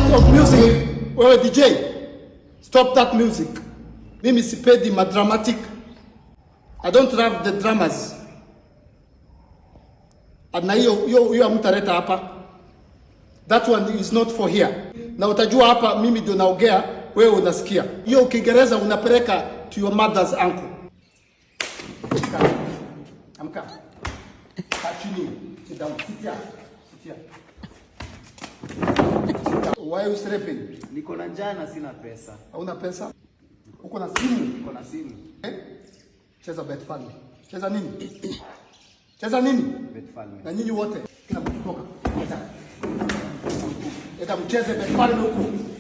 kind of music? Wewe DJ, stop that music. Mimi sipendi madramatic. I don't love the dramas. Na hiyo hiyo hiyo hamtaleta hapa. That one is not for here. Na utajua hapa mimi ndio naongea, wewe unasikia. Hiyo Kiingereza unapeleka to your mother's uncle. Amka. Kaa chini. Sit down. Sit here. Sit here. Why are you sleeping? Niko na njaa na sina pesa. Hauna pesa? Uko na simu? Niko na simu. Eh? Cheza Bet Falme. Cheza nini? Cheza nini? Bet Falme. Na nyinyi wote kila mtu toka. Eta. Eta mcheze Bet Falme huko.